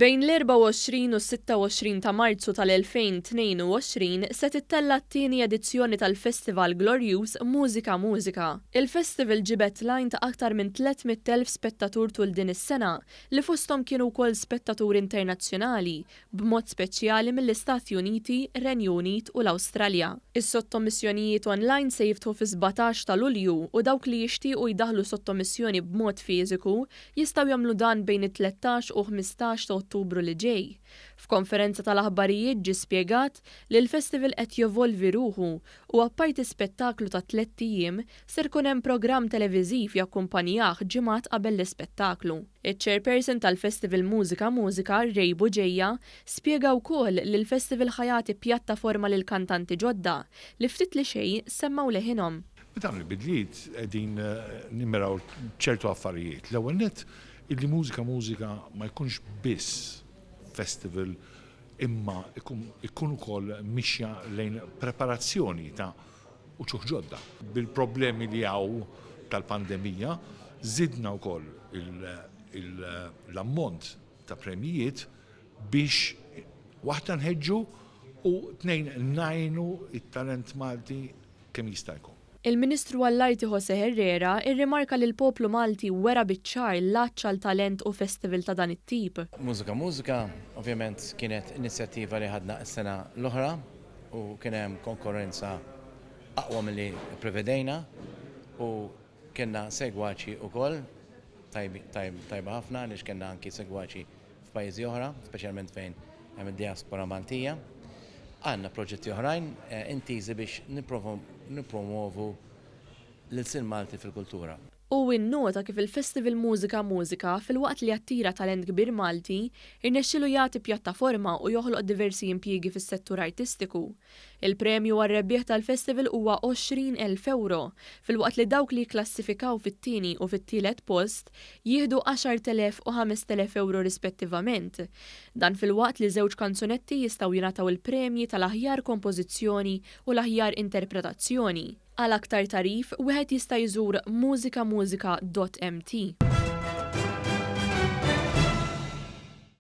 Bejn l-24 u s-26 ta' Marzu tal-2022 se tittella' t-tieni edizzjoni tal-festival glorjuż Mużika Mużika. Il-festival ġibed l-għajn ta' aktar minn 300,000 spettatur tul din is-sena li fosthom kienu wkoll spettaturi internazzjonali, b'mod speċjali mill-Istati Uniti, Renju Unit u l-Awstralja. Is-sottomissjonijiet online se jiftħu fis-17 ta' Lulju u dawk li jixtiequ jdaħħlu sottomissjoni b'mod fiżiku jistgħu jagħmlu dan bejn it-13 u 15 ta' Ottubru li ġej. F'konferenza tal-aħbarijiet ġie spjegat li l-festival qed jevolvi ruħu u apparti spettaklu ta' tlett ijiem, ser ikun hemm programm televiżiv jakkumpanjah ġimgħat qabel l-ispettaklu. Iċ-chairperson tal-Festival Mużika Mużika, Ray Bugeja, spjega wkoll li l-festival ħa jagħti pjattaforma lil kantanti ġodda li ftit li xejn semmgħu leħinhom. B'dawn il-bidliet qegħdin nimmiraw ċertu affarijiet. L-ewwel nett illi Mużika Mużika ma jkunx biss festival imma jkun ukoll mixja lejn preparazzjoni ta' uċuħ ġodda. Bil-problemi li hawn tal-pandemija żidna wkoll l-ammont ta' premjijiet biex waħda nħeġġu u tnejn ngħinu t-talent Malti kemm jista' jkun. Il-Ministru għall-Arti José Herrera rrimarka li l-poplu Malti wera biċ-ċar l-għatx għal talent u festival ta' dan it-tip. Mużika Mużika ovvjament kienet inizjattiva li ħadna s-sena l-oħra u kien hemm konkorrenza aqwa milli pprevedejna u kellna segwaċi wkoll tajba ħafna għaliex kellna anki segwaċi f'pajjiżi oħra, speċjalment fejn hemm id-diaspora Maltija. Għandna proġetti oħrajn intiżi biex nippromwovu l-ilsien Malti fil-kultura. Hu innota kif il-Festival Mużika Mużika filwaqt li attira talent kbir Malti, irnexxielu jagħti pjattaforma u joħloq diversi impjiegi fis-settur artistiku. Il-premju għar-rebbieħ tal-festival huwa 20,000 ewro, filwaqt li dawk li jikklassifikaw fit-tieni u fit-tielet post jieħdu 10,000 u 5,000 ewro rispettivament. Dan filwaqt li żewġ kanzunetti jistgħu jingħataw il-premji tal-aħjar kompożizzjoni u l-aħjar interpretazzjoni. Għal aktar tagħrif, wieħed jista' jżur musikamusica dot mt.